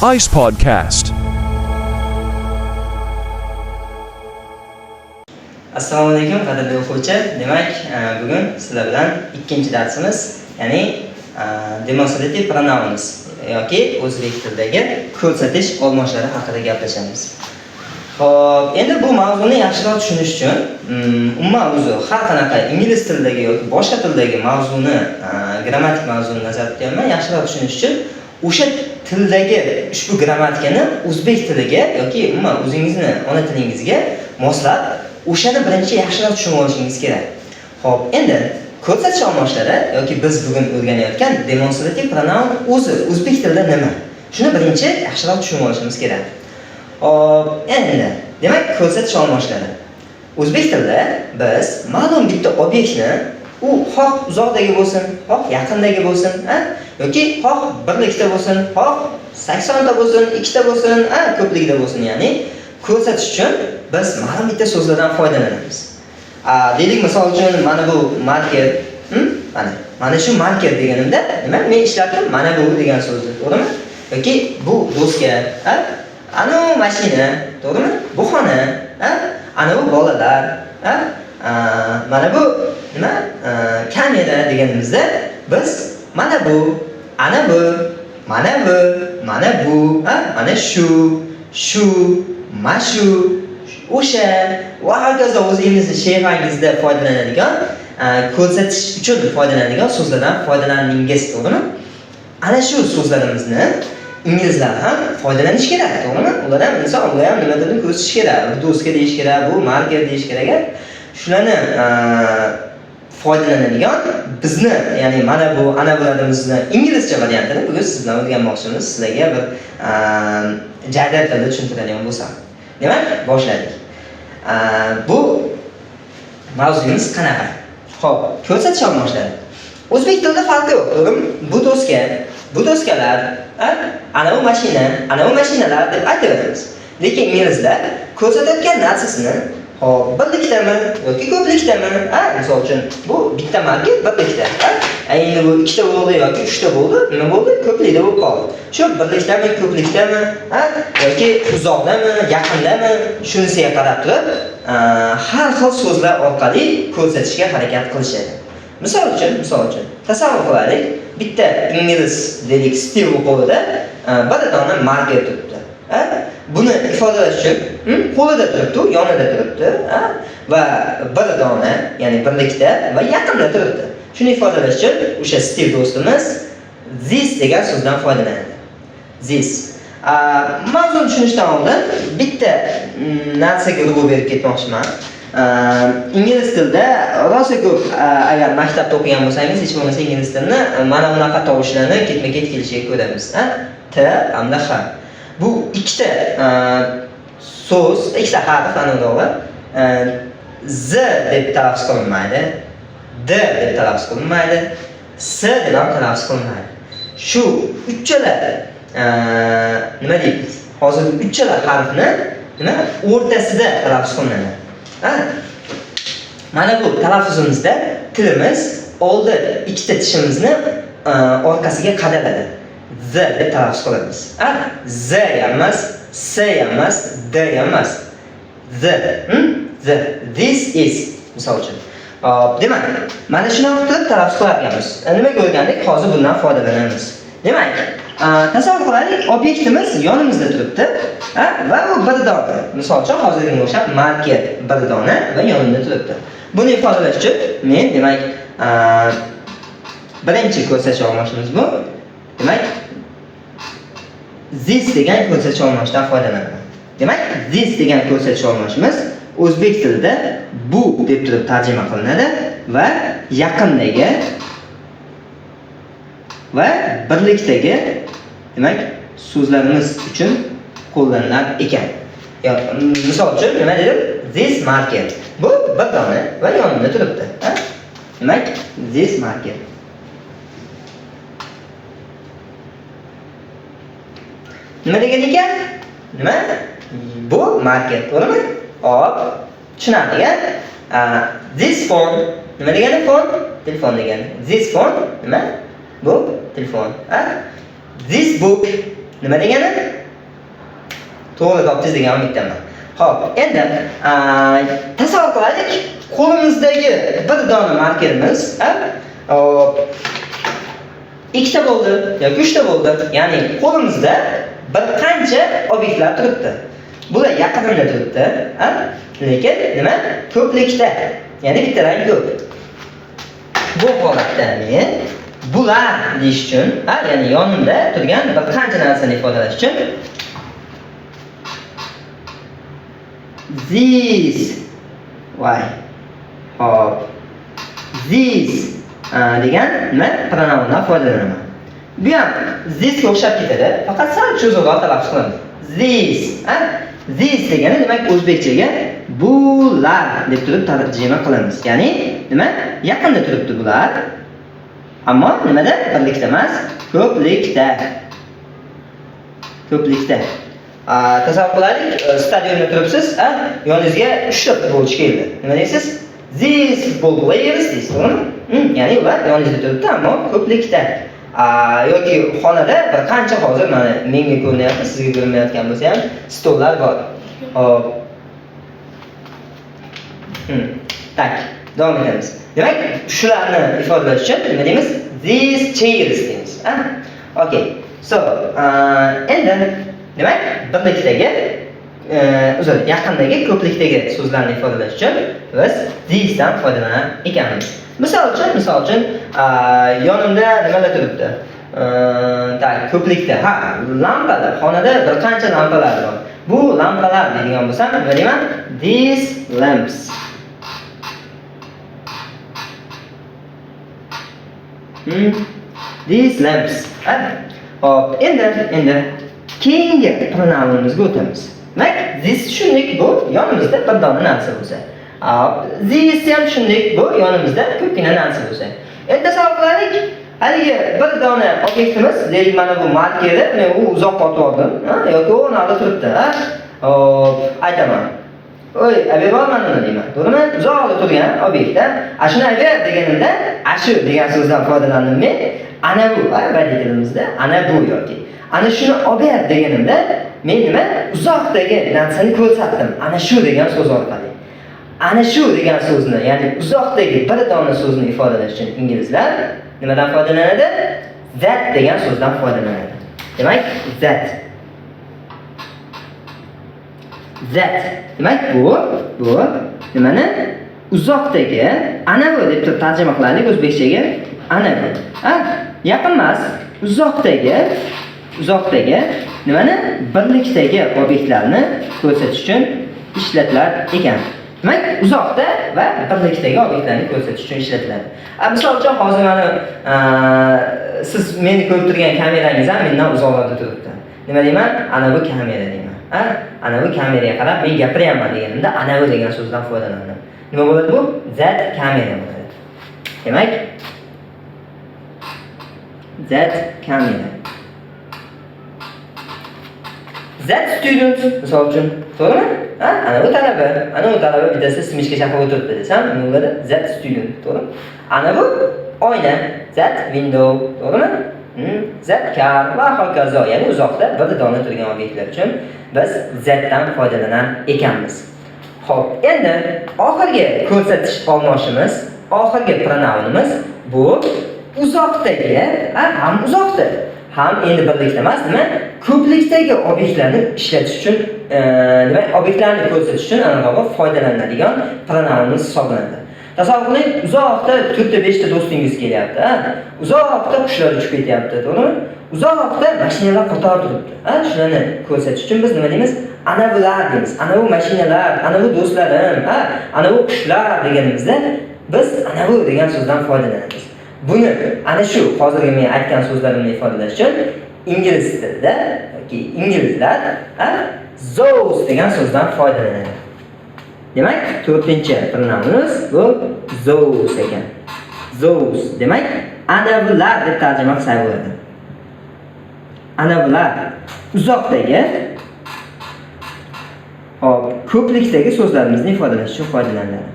Ice Podcast. Assalomu alaykum, qadrli o'quvchi. Demak, bugun sizlar bilan ikkinchi darsimiz, ya'ni demonstrative pronouns yoki o'zbek tilidagi ko'rsatish olmoshlari haqida gaplashamiz. Xo'p, endi bu mavzuni yaxshiroq tushunish uchun, umuman o'zi har qanaqa ingliz tilidagi yoki boshqa tildagi mavzuni, grammatik mavzuni nazarda tutyapman, yaxshiroq tushunish uchun o'sha tildagi ushbu grammatikani o'zbek tiliga yoki umuman o'zingizni ona tilingizga moslab, o'shani birinchi yaxshiroq tushunib olishingiz kerak. Xo'p, endi ko'rsatish olmoshlari yoki biz bugun o'rganayotgan demonstrativ pronoun o'zi o'zbek tilida nima? Shuni birinchi yaxshiroq tushunib olishimiz kerak. Xo'p, endi demak ko'rsatish olmoshlari. O'zbek tilida biz ma'lum bitta obyektni, u xoh uzoqdagi bo'lsin, xoh yaqindagi bo'lsin, yoki xoh birlikda bo'lsin, xoh 80 ta bo'lsin, 2 ta bo'lsin, ko'plikda bo'lsin, ya'ni ko'rsatish uchun biz ma'lum bitta so'zlardan foydalanamiz. Deylik, misol uchun mana bu marker, mana shu marker deganimda nima men ishlatdim? Mana bu degan so'zni, to'g'rimi? Yoki bu doska, ana u mashina, to'g'rimi? Bu xona, ana bu bolalar, mana bu nima? Kamera deganimizda biz mana bu, ana bu, mana bu, mana bu, mana shu, shu, mashu, o'sha va hokazo o'zingizni shevangizda foydalanadigan, ko'rsatish uchun foydalanadigan so'zlardan foydalandingiz, to'g'rimi? Ana shu so'zlarimizni inglizlar ham foydalanish kerak, to'g'rimi? Ular ham inson, ular ham nimadirni ko'rsatish kerak, doska deyish kerak, bu marker deyish kerak. Shularni foydalanadigan bizni, ya'ni mana bu, ana bularimizni inglizcha variantini bugun siz bilan o'rganmoqchimiz, sizlarga bir jaydar tilda tushuntiradigan bo'lsam. Demak, boshladik. Bu mavzuyimiz qanaqa? Xo'p, ko'rsatish olmoshlari. O'zbek tilida farqi yo'q, to'g'rimi? Bu doska, bu doskalar, ana bu mashina, ana bu mashinalar deb aytaveramiz. Lekin inglizlar ko'rsatayotgan narsasini, xo'p, birlikdami yoki ko'plikdami, misol uchun bu bitta marker birlikda, endi bu ikkita bo'ldi yoki uchta bo'ldi, nima bo'ldi? Ko'plikda bo'lib qoldi. Shu birlikdami, ko'plikdami, yoki uzoqdami, yaqindami, shunisiga qarab turib, har xil so'zlar orqali ko'rsatishga harakat qilishadi. Misol uchun tasavvur qilaylik, bitta ingliz deylik Steve qo'lida bir dona marker turibdi. Buni ifodalash uchun qo'lida turibdi, yonida turibdi, va bir dona, ya'ni birlikda va yaqinda turibdi. Shuni ifodalash uchun o'sha Steve do'stimiz this degan so'zdan foydalanadi. This. Mavzuni tushunishdan oldin bitta narsaga urg'u berib ketmoqchiman. Ingliz tilida rosa ko'p, agar maktabda o'qigan bo'lsangiz, hech bo'lmasa ingliz tilini mana bunaqa tovushlarni ketma-ket kelishiga ko'ramiz. T hamda H. Bu ikkita so'z, ikkita harf aniqrog'i Z deb talaffuz qilinmaydi, D deb talaffuz qilinmaydi, S deb ham talaffuz qilinmaydi. Shu uchala nima deymiz? Hozir uchala harfni nima o'rtasida talaffuz qilinadi. Mana bu talaffuzimizda tilimiz oldi ikkita tishimizni orqasiga qadaladi. Z deb talaffuz qilamiz. Z ham emas, S ham emas, D ham emas. Z. Z. This is misol uchun. Demak, mana shuni turib talaffuz qilar ekanmiz. Nimaga o'rgandik? Hozir bundan foydalanamiz. Demak, tasavvur qilaylik, obyektimiz yonimizda turibdi, va bu bir dona. Misol uchun, hozirgiga o'xshab marker bir dona va yonimda turibdi. Buni ifodalash uchun men, demak, birinchi ko'rsatish olmoshimiz bu. Demak, this degan ko'rsatish olmoshdan foydalanaman. Demak, this degan ko'rsatish olmoshimiz o'zbek tilida bu deb turib tarjima qilinadi va yaqindagi va birlikdagi, demak, so'zlarimiz uchun qo'llanilar ekan. Misol uchun nima dedim? This marker. Bu bir dona va yonimda turibdi. Demak, this marker. Nima degan ekan? Nima? Bu marker, to'g'rimi? Hop, tushunarli-a? This phone nima degani phone? Telefon degani. This phone nima? Bu telefon. This book Nima degani? To'g'ri topdingiz degan umiddaman. Xo'p, endi tasavvur qilaylik, qo'limizdagi bir dona markerimiz, hop, ikkita bo'ldi yoki uchta bo'ldi. Ya'ni qo'limizda bir qancha obyektlar turibdi. Bular yaqinda turibdi, lekin nima? Ko'plikda. Ya'ni bittadan ko'p. Bu holatda men bular deyish uchun, ya'ni yonimda turgan bir qancha narsani ifodalash uchun this, voy, hop, this degan nima pronoundan foydalanaman. Bu ham thisga o'xshab ketadi, faqat sal cho'zimroq talaffuz qilamiz. This, this degani demak o'zbekchaga bular deb turib tarjima qilamiz. Ya'ni nima? Yaqinda turibdi bular. Ammo nimada? Birlikda emas, ko'plikda. Ko'plikda. Tasavvur qilaylik, stadionda turibsiz, yoningizga 3 ta futbolchi keldi. Nima deysiz? These football players deysiz, to'g'rimi? Ya'ni ular yoningizda turibdi, ammo ko'plikda. Yoki xonada bir qancha hozir mana menga ko'rinyapti, sizga ko'rinmayotgan bo'lsa ham stollar bor. Hop. Tak, davom etamiz. Demak, shularni ifodalash uchun nima deymiz? These chairs deymiz. Okay. So, endi demak, birlikdagi, uzr, yaqindagi ko'plikdagi so'zlarni ifodalash uchun biz these dan foydalanar ekanmiz. Misol uchun, yonimda nimalar turibdi? Tak, ko'plikda, ha, lampalar, xonada bir qancha lampalar bor. Bu lampalar deydigan bo'lsam, nima deyman? These lamps. These lamps. Hop, endi keyingi pronounimizga o'tamiz. Demak, this tushundik, bu yonimizda bir dona narsa bo'lsa. This ham tushundik, bu yonimizda ko'pgina narsa bo'lsa. Endi tasavvur qilaylik, haligi bir dona obyektimiz, deylik mana bu markeri, men u uzoqqa otib oldim, yoki u narida turibdi, Hop, aytaman. Oy, abe borman uni deyman. To'g'rimi? Uzoqda turgan obyektda, a shuni abe deganimda, ashu degan so'zdan foydalandim men. Ana bu, badiiy tilimizda ana bu yoki ana shuni olib deganimda men nima? Uzoqdagi narsani ko'rsatdim. Ana shu degan so'z orqali. Ana shu degan so'zni, ya'ni uzoqdagi bir dona so'zni ifodalash uchun inglizlar nimadan foydalanadi? That degan so'zdan foydalanadi. Demak, that. That. Demak, bu nimani? Uzoqdagi ana bu deb turib tarjima qilaylik o'zbekchaga. Ana bu. Yaqin emas, uzoqdagi nimani? Birlikdagi obyektlarni ko'rsatish uchun ishlatilar ekan. Demak, uzoqda va birlikdagi obyektlarni ko'rsatish uchun ishlatiladi. Misol uchun hozir mana siz meni ko'rib turgan kamerangiz ham mendan uzoqlarda turibdi. Nima deyman? Ana bu kamera deyman. Ana bu kameraga qarab men gapiryapman deganimda ana bu degan so'zdan foydalandim. Nima bo'ladi bu? That kamera bo'ladi. Demak, that kamera. That student misol uchun, to'g'rimi? Ana bu talaba, ana bu talaba bittasi simishga chaqib o'tiribdi desam, nima bo'ladi? That student, to'g'rimi? Ana bu oyna, that window, to'g'rimi? That car va hokazo, ya'ni uzoqda bir dona turgan obyektlar uchun biz thatdan foydalanar ekanmiz. Xo'p, endi oxirgi ko'rsatish olmoshimiz, oxirgi pronounimiz bu uzoqdagi, ham uzoqda, ham endi birlikda emas, nima? Ko'plikdagi obyektlarni ishlatish uchun, demak, obyektlarni ko'rsatish uchun aniqroq foydalaniladigan pronounimiz hisoblanadi. Tasavvur qiling, uzoqda 4 ta 5 ta do'stingiz kelyapti, Uzoqda qushlar uchib ketyapti, to'g'rimi? Uzoqda mashinalar qator turibdi. Shularni ko'rsatish uchun biz nima deymiz? Ana bular deymiz. Ana bu mashinalar, ana bu do'stlarim, ana bu qushlar deganimizda biz ana bu degan so'zdan foydalanamiz. Buni ana shu hozirgi men aytgan so'zlarimni ifodalash uchun ingliz tilida yoki inglizlar those degan so'zdan foydalanadi. Demak, 4-pronounimiz bu those ekan. Those demak ana bular deb tarjima qilsak bo'ladi. Ana bular uzoqdagi, hop, ko'plikdagi so'zlarimizni ifodalash uchun foydalaniladi.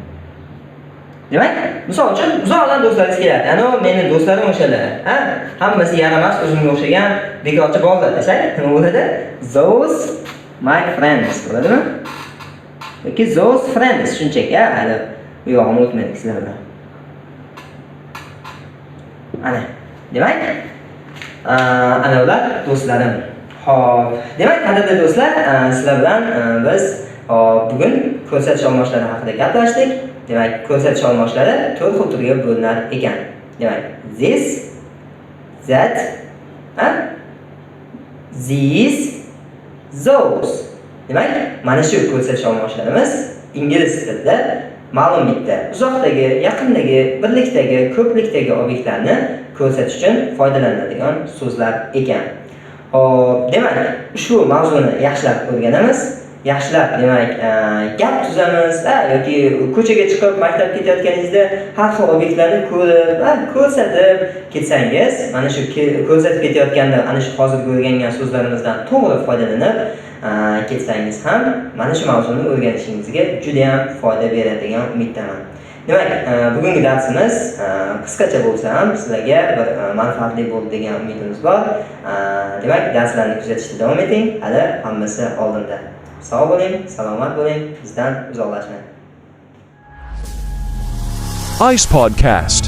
Demak, misol uchun uzoqdan do'stlaringiz keladi. Ana meni do'stlarim o'shalar, ha? Hammasi yaramas, o'zimga o'xshagan Bekorchi bolalar desak, nima bo'ladi? "Those my friends" bo'ladimi? Yoki "those friends" shunchaki, ha, hali bu yog'ini o'tmadik sizlar bilan. Ana, demak, ana ular do'stlarim. Xo'p, demak, qadrli do'stlar, sizlar bilan biz, hop, bugun ko'rsatish olmoshlari haqida gaplashdik. Demak, ko'rsatish olmoshlari to'rt xil turga bo'linar ekan. Demak, this, that, ha? These, those. Demak, mana shu ko'rsatish olmoshlarimiz ingliz tilida ma'lum bitta uzoqdagi, yaqindagi, birlikdagi, ko'plikdagi obyektlarni ko'rsatish uchun foydalaniladigan so'zlar ekan. Xo'p, demak, ushbu mavzuni yaxshilab o'rganamiz. Yaxshilab, demak, gap tuzamiz, yoki ko'chaga chiqib maktabga ketayotganingizda har xil obyektlarni ko'rib, ko'rsatib ketsangiz, mana shu ko'rsatib ketayotganda ana shu hozirgi o'rgangan so'zlarimizdan to'g'ri foydalanib ketsangiz ham mana shu mavzuni o'rganishingizga juda ham foyda beradi degan umiddaman. Demak, bugungi darsimiz qisqacha bo'lsa ham sizlarga bir manfaatli bo'ldi degan umidimiz bor. Demak, darslarni kuzatishda davom eting, hali hammasi oldinda. Sog' bo'ling, salomat bo'ling, bizdan uzoqlashmang. Ice Podcast.